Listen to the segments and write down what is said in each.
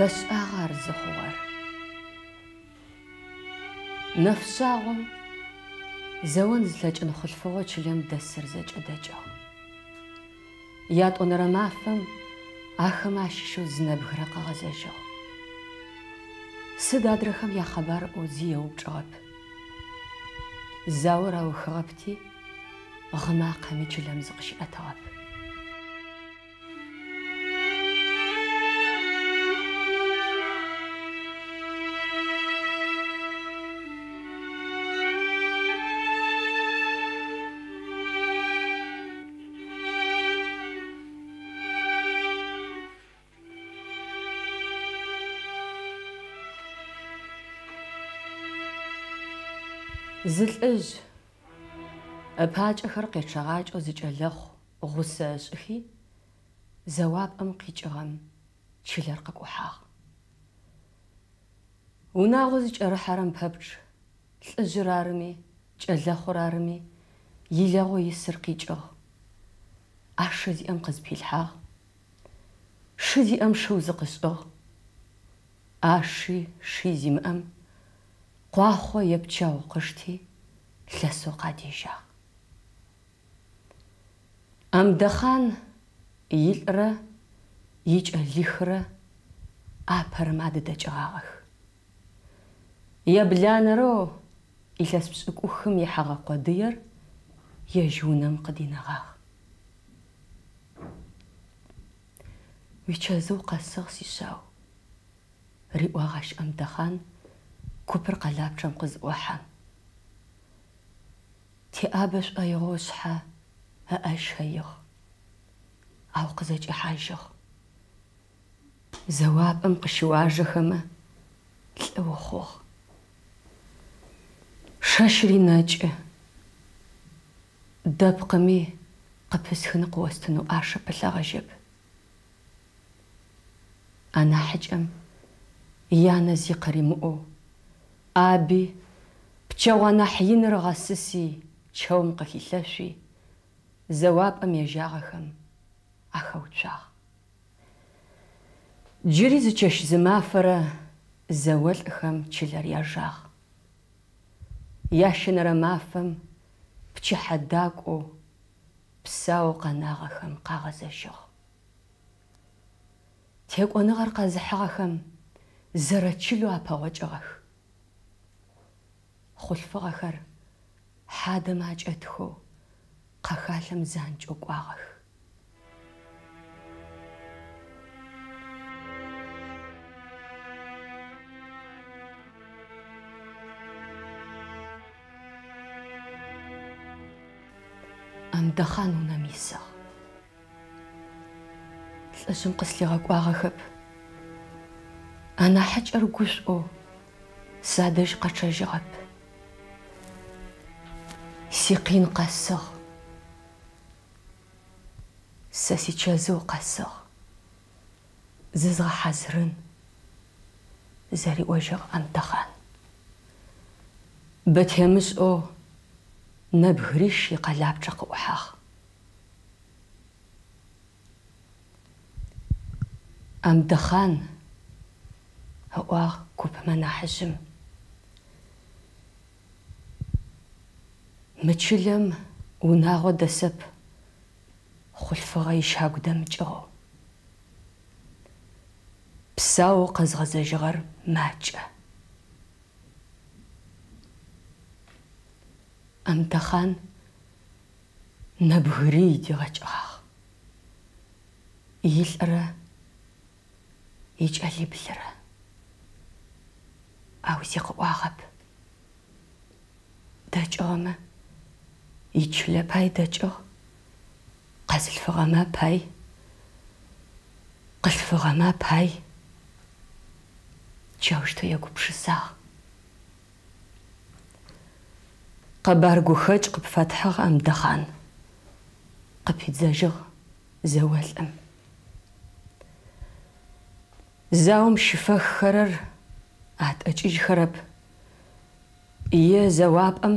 Бэшӏагъэ ар зыхъугъэр. Нэфшъагъом зэон зылъэкӏын хъулъфыгъэу чылэм дэсыр зэкӏэ дэкӏыгъ. Ятӏонэрэ мафэм ахэмэ ащыщэу зы нэбгырэ къыгъэзэжьыгъ. Сыд адрэхэм якъэбар ыӏоу зи еупчӏыгъэп. Заор аухыгъэпти, гъы макъэми чылэм зыкъыщиӏэтыгъэп. Зы лӏыжъ, ыпакӏэхэр къечъэгъакӏэу зы кӏэлэхъу гъусэ ышӏыхи, зэуапӏэм къикӏыгъэм чылэр къыкӏухьагъ. Унагъо зыкӏэрыхьэрэм пэпчъ, лӏыжъыр арыми, кӏэлэхъур арыми, илэгъоу исыр къикӏыгъ. ӏашэ зиӏэм къызпилъхьагъ, шы зиӏэм шыу зыкъышӏыгъ. ӏаши ши зимыӏэм къуахъо е пчэгъу къышти, лъэсэу къадежьагъ. Амдэхъан илӏрэ икӏэлихрэ апэрэмэ адыдэкӏыгъагъэх. Ебланэрэу илъэс пшӏыкӏухым ихьэгъэ къодыер ежь унэм къыдинэгъагъ. Уичэзыу къэсыгъ, сишъау, риӏуагъ ащ Амдэхъан купыр къэлапчъэм къызыӏохьэм. Теӏабэ шӏоигъоу ышъхьэ ыӏэ ыщэигъ, ау къызэкӏихьажьыгъ. Зэуапӏэм къыщыуажэхэмэ, лӏы ухъугъ. Шэщыри нэкӏы. Дэпкъыми къыпысхыни къыостынэу ӏашэ пылъэгъэжьэп. Анахьыкӏэм янэ зи къыримыӏоу, ӏаби, пчэгъу анахь иныр ыгъэсыси, чэум къыхилъэшъуи, зэуапӏэм ежьагъэхэм ахэуцуагъ. Джыри зы чэщ-зымафэрэ зэолӏхэм чылэр яжагъ. Ящэнэрэ мафэм пчыхьэ дакӏоу псаоу къэнагъэхэм къагъэзэжьыгъ. Текӏоныгъэр къэзыхьыгъэхэм зэрэчылэу апэгъокӏыгъэх. Хъулъфыгъэхэр хьадэмэ акӏэтхэу къэхалъэм занкӏэу кӏуагъэх. Амдэхъан унэм исыгъ. Лӏыжъым къыслъигъэкӏуагъэхэп. Анахьыкӏэр гушӏоу садэжь къэчъэжьыгъэп. Сикъин къэсыгъ. Сэ сичэзыу къэсыгъ. Зызгъэхьазырын, зэриӏожьыгъ Амдэхъан. Бэ темышӏэу нэбгырищ икъэлапчъэ къыӏухьагъ. Амдэхъан, ыӏуагъ купым анахьыжъым. Мы чылэм унагъо дэсэп хъулъфыгъэ ищагу дэмыкӏыгъэу. Псаоу къэзгъэзэжьыгъэр макӏэ. Амдэхъан нэбгырий дигъэкӏыгъагъ. Илӏырэ икӏэлиблырэ. Ау зи къыӏуагъэп. Дэкӏыгъэмэ, ичылэ пай дэкӏыгъ, къэзылъфыгъэмэ апай, къылъфыгъэмэ апай. Джаущтэу егупшысагъ. Къэбар гухэкӏ къыпфэтхьыгъ, Амдэхъан, къыпидзэжьыгъ зэолӏым. Заом щыфэххэрэр атӏэкӏыжьхэрэп, е зэуапӏэм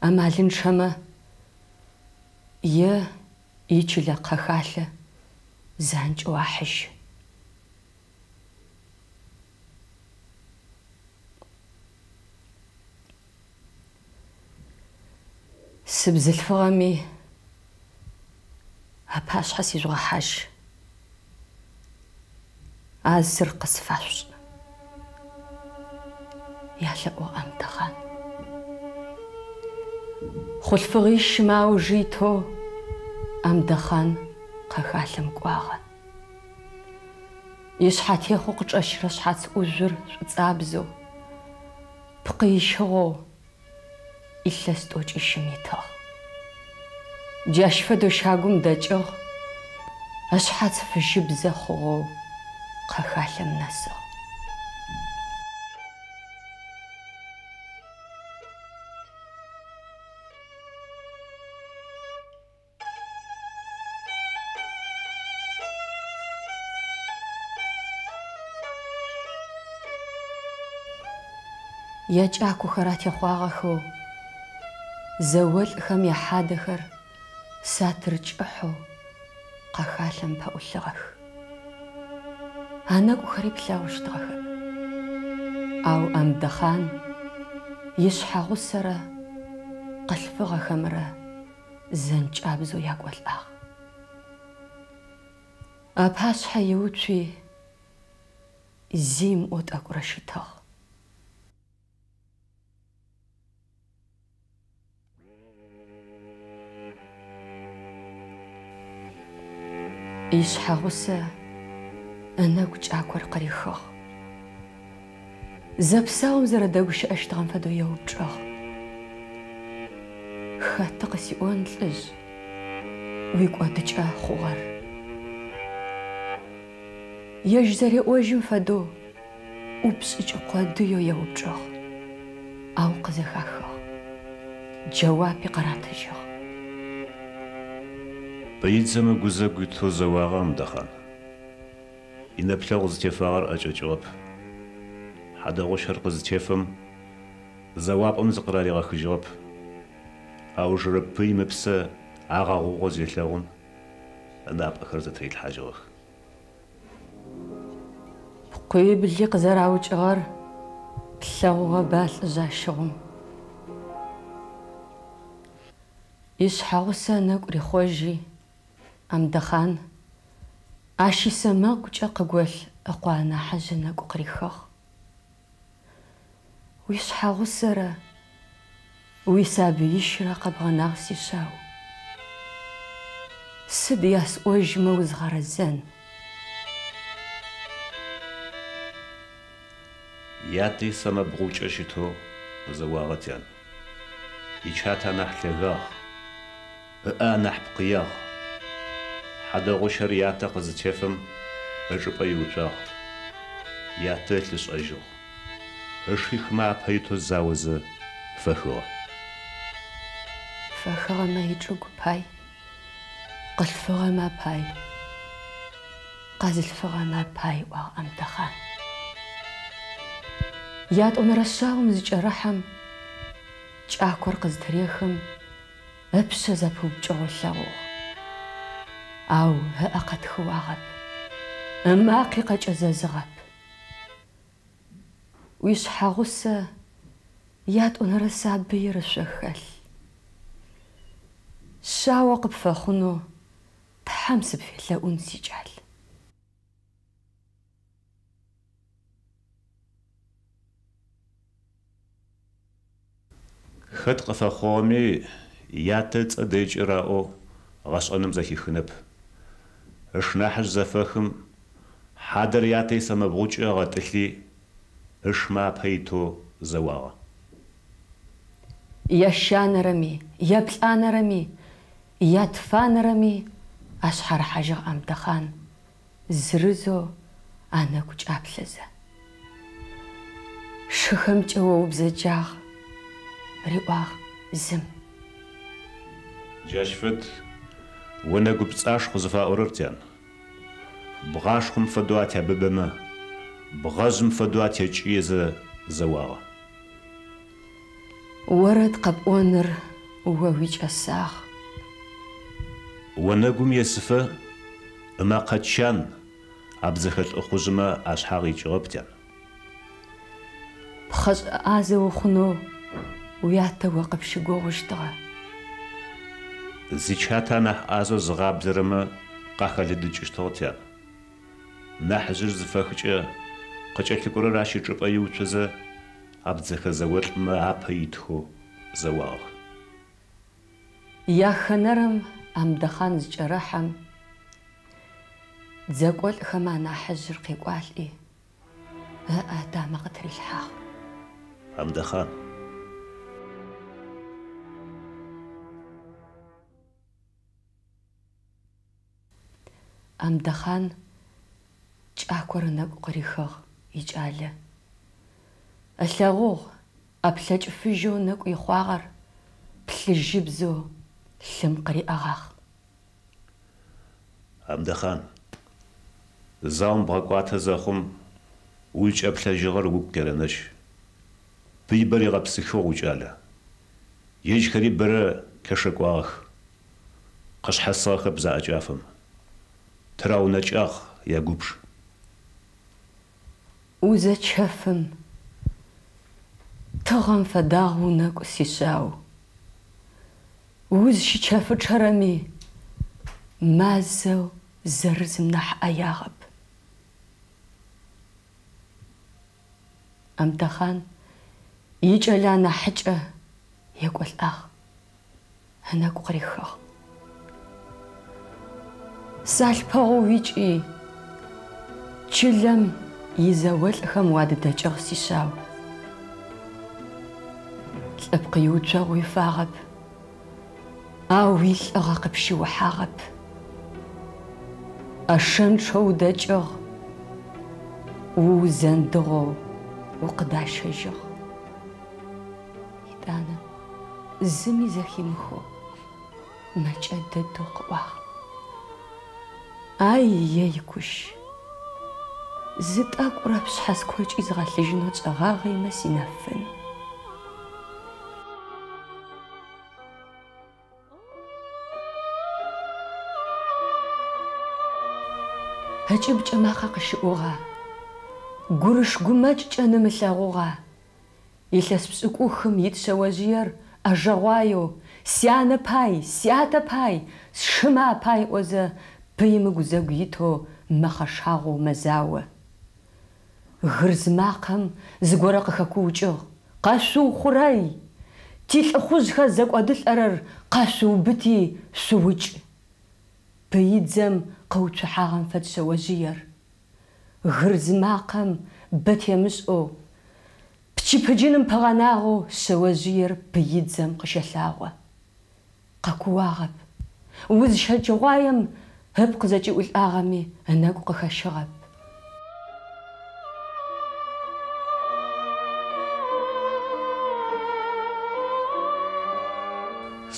амалынчъэмэ, е ичылэ къэхалъэ занкӏэу ахьыжьы. Сыбзылъфыгъэми апашъхьэ сижъугъэхьажь, а зыр къысфашъушӏ, ялъэӏугъ Амдэхъан. Хъулъфыгъищымэ аужы итэу Амдэхъан къэхалъэм кӏуагъэ. Ишъхьатехъо къычӏэщырэ шъхьац ӏужъур шӏуцӏабзэу, пкъы ищыгъэу илъэс тӏокӏищым итыгъ. Джащ фэдэу щагум дэкӏыгъ, ышъхьац фыжьыбзэ хъугъэу къэхалъэм нэсыгъ. Якӏакохэр атехъуагъэхэу зэолӏхэм яхьадэхэр сатыр кӏыхьэу къэхалъэм пэӏулъыгъэх. Анэкӏухэри плъэгъущтыгъэхэп. Ау Амдэхъан ишъхьэгъусэрэ къылъфыгъэхэмрэ зэнкӏабзэу якӏолӏагъ. Апашъхьэ иуцуи, зи ымыӏоу тӏэкӏурэ щытыгъ. Ишъхьэгъусэ ынэгу кӏакор къырихыгъ. Зэпсаум зэрэдэгущыӏэщтыгъэм фэдэу еупчӏыгъ. Хэты къысиӏон, лӏыжъ, уикӏодыкӏэ хъугъэр? Ежь зэреӏожьым фэдэу ӏупшӏыкӏ къодыеу еупчӏыгъ, ау къызэхахыгъ, джэуапи къыратыжьыгъ. Пыидзэм ыгузэгу итэу зэуагъэ Амдэхъан. Инэплъэгъу зытефагъэр ӏэкӏэкӏыгъэп. Хьадэгъущэр къызытефэм, зэуапӏэм зыкъыраригъэхыжьыгъэп. Аужырэ пыим ыпсэ агъэгъугъэу зелъэгъум, ынапӏэхэр зэтырилъхьажьыгъэх. Пкъуибли къызэраукӏыгъэр плъэгъугъэба, лӏыжъ, ащыгъум? Ишъхьэгъусэ ынэкӏу рихъожьи, Амдэхъан ащ исэмэгукӏэ къыголъ ыкъо анахьыжъ ынэкӏу къырихыгъ. Уишъхьэгъусэрэ уисабыищрэ къэбгъэнагъ, сишъау. Сыд ясӏожьмэ узгъэрэзэн? Ятэ исэмэбгъукӏэ щытэу зэуагъэ, тян. Ичатэ анахь лъэгагъ, ыӏэ анахь пкъыягъ. Хьадэгъущэр ятэ къызытефэм ычӏыпӏэ иуцуагъ. Ятэ ылъ ышӏэжьыгъ. Ышихмэ апэ итэу заозэ фэхыгъэ. Фэхыгъэмэ ичӏыгу пай, къылъфыгъэмэ пай, къэзылъфыгъэмэ пай, ыӏуагъ Амдэхъан. Ятӏонэрэ шъаом зыкӏэрэхьэм, кӏакор къызтырехым, ыпшъэ зэпыупкӏыгъэу ылъэгъугъ. Ау ыӏэ къэтхыуагъэп, ымакъи къэкӏэзэзыгъэп. Уишъхьэгъусэ ятӏонэрэ сабыир ышъо хэлъ. Шъао къыпфэхъунэу Тхьэм сыпфелъэӏун, сикӏал. Хэт къыфэхъугъэми, ятэ ыцӏэ дэйкӏэ раӏоу гъэшӏэным зэхихынэп. Ышнахьыжъ зэфэхым, хьадэр ятэ исэмэбгъукӏэ ыгъэтӏылъи, ышмэ апэ итэу зэуагъэ. Ящанэрэми, яплӏанэрэми, ятфанэрэми ашъхьарыхьажьыгъ Амдэхъан, зырызэу анэгу кӏаплъэзэ. Шыхэмкӏэ о убзэджагъ, риӏуагъ зым. Джащ фэд онэгу пцӏашхъу зыфаӏорэр, тян. Бгъашхъом фэдэу атябыбэмэ, бгъэжъым фэдэу атекӏыезэ зэуагъэ. Орэд къэпӏоныр о уикӏэсагъ. Онэгум есыфэ ымакъэ чан абдзэхэ лӏыхъужъмэ ашъхьагъ икӏыгъэп, тян. Пхъэшӏэ ӏазэ ухъунэу уятэ о къыпщыгугъыщтыгъэ. Зичатэ анахь ӏазэу зыгъаблэрэмэ къахэлыдыкӏыщтыгъ тян. Нахьыжъыр зыфэхыкӏэ, къыкӏэлъыкӏорэр ащ ычӏыпӏэ иуцозэ, абдзэхэ зэолӏмэ апэ итхэу зэуагъэх. Яхэнэрэм Амдэхъан зыкӏэрэхьэм, дзэкӏолӏхэм анахьыжъыр къекӏуалӏи, ыӏэ ытамэ къытырилъхьагъ. Амдэхъан. Амдэхъан кӏакор ынэкӏу къырихыгъ икӏалэ. Ылъэгъугъ ӏэплъэкӏ фыжьэу ынэкӏу ихъуагъэр плъыжьыбзэу лъым къыриӏэгъагъ. Амдэхъан, заом бгъэкӏуатэ зэхъум, узкӏэплъэжьыгъэр угу къерэнэжь. Пыибэ ригъэпсыхыгъ уикӏалэ. Ежьхэри бэрэ къешэкӏуагъэх. Къышъхьасыгъэхэп заӏэкӏафэм. Тыраунэкӏагъ ягубж. Узэчэфым, тыгъэм фэдагъ унэкӏу, сишъау. Узщычэфычъэрэми, мазэу зырызым нахь ӏэягъэп. Амдэхъан икӏэлэ анахьыкӏэ екӏолӏагъ, ынэкӏу къырихыгъ. Салъпэгъоу уикӏи, чылэм изэолӏхэм уадыдэкӏыгъ, сишъау. Лӏыпкъ иуцогъу уифагъэп, ау уилӏыгъэ къыпщиухьагъэп. ӏэшэнчъэу удэкӏыгъ, уузэндыгъэу укъыдащэжьыгъ. Етӏанэ зыми зэхимыхэу мэкӏэ дэдэу къыӏуагъ. Ай-ей, кущ, зы тӏэкӏурэ пшъхьэ скокӏи згъэлъыжьынэу тшӏэгъагъэмэ синэфын. Ыкӏыбкӏэ макъэ къыщыӏугъа, гурыш-гумэкӏкӏэ ным ылъэгъугъа, илъэс пшӏыкӏухым ит шъэожъыер ӏэжэгъуаеу, сянэ пай, сятэ пай, сшымэ апай ыӏозэ, пыим ыгузэгу итэу мэхъэшагъоу мэзао. Гырз макъэм зыгорэ къыхэкуукӏыгъ, Къэшъуухъурэй! Тилӏыхъужъхэр зэкӏодылӏэрэр къэшъуубыти, шъуукӏ! Пыидзэм къыуцухьагъэм фэд шъэожъыер. Гырз макъэм бэ темышӏэу, пчыпыджыным пыгъэнагъэу шъэожъыер пыидзэм къыщэлъагъо. Къэкууагъэп. Уз щэчыгъуаем ыпкъ зэкӏиӏулӏагъэми ынэгу къыхэщыгъэп.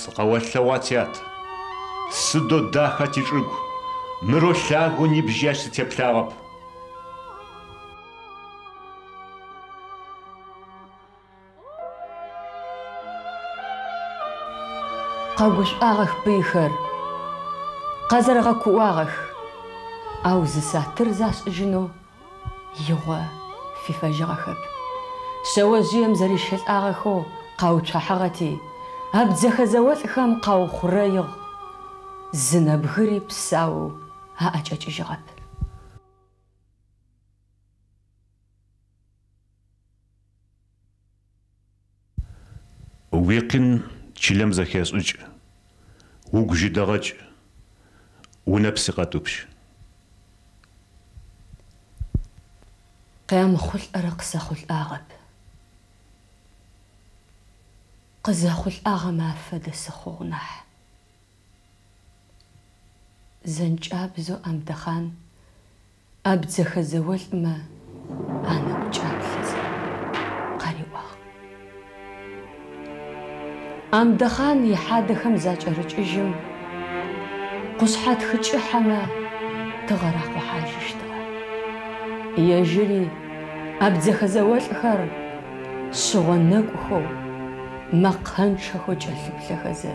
Сыкъэолъэгъуа, тят? Сыдэу даха тичӏыгу, мырэу лъагэу нибжьи ащ сытеплъагъэп. Къэгушӏуагъэх пыйхэр, къэзэрэгъэкууагъэх, ау зы сатыр зашӏыжьынэу игъо фифэжьыгъэхэп. Шъэожъыем зэрищэлӏагъэхэу къауцухьагъэти, абдзэхэ зэолӏхэм къаухъурэигъ, зы нэбгыри псаоу аӏэкӏэкӏыжьыгъэп. Уикъин чылэм зэхешӏыкӏ, угу жьы дэгъэкӏ, унэпси къэтӏупщ. Къямыхъулӏэрэ къысэхъулӏагъэп. Къызэхъулӏагъэмэ афэдэ сыхъугъ нахь. Зэнкӏабзэу Амдэхъан абдзэхэ зэолӏмэ анэгу кӏаплъэзэ, къариӏуагъ. Амдэхъан ихьадэхэм закӏэрыкӏыжьым, къушъхьэтхы кӏыхьэмэ тыгъэр акъохьажьыщтыгъэ. Ежьыри абдзэхэ зэолӏхэр шъыгъо нэкӏухэу, мэкъэнчъэхэу кӏэлъыплъэхэзэ,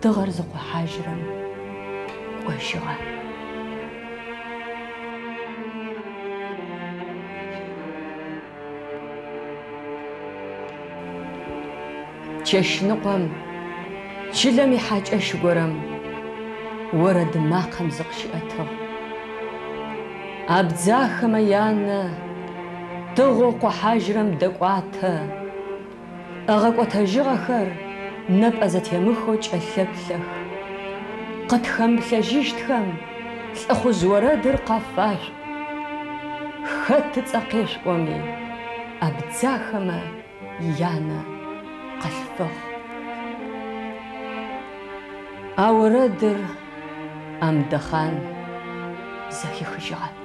тыгъэр зыкъохьажьырэм кӏожьыгъэ. Чэщныкъом Чылэм ихьакӏэщ горэм орэд макъэм зыкъыщиӏэтыгъ. Абдзахэмэ янэ тыгъэу къохьажьрэм дэкӏуатэ, ыгъэкӏотэжьыгъэхэр нэпӏэ зэтемыхэу кӏэлъэплъэх. Къытхэмыплъэжьыщтхэм лӏыхъужъ орэдыр къафашъуӏу. Хэт ыцӏэ къешъуӏоми, абдзахэмэ янэ къылъфыгъ. А орэдыр Амдэхъан зэхихыжьыгъэп.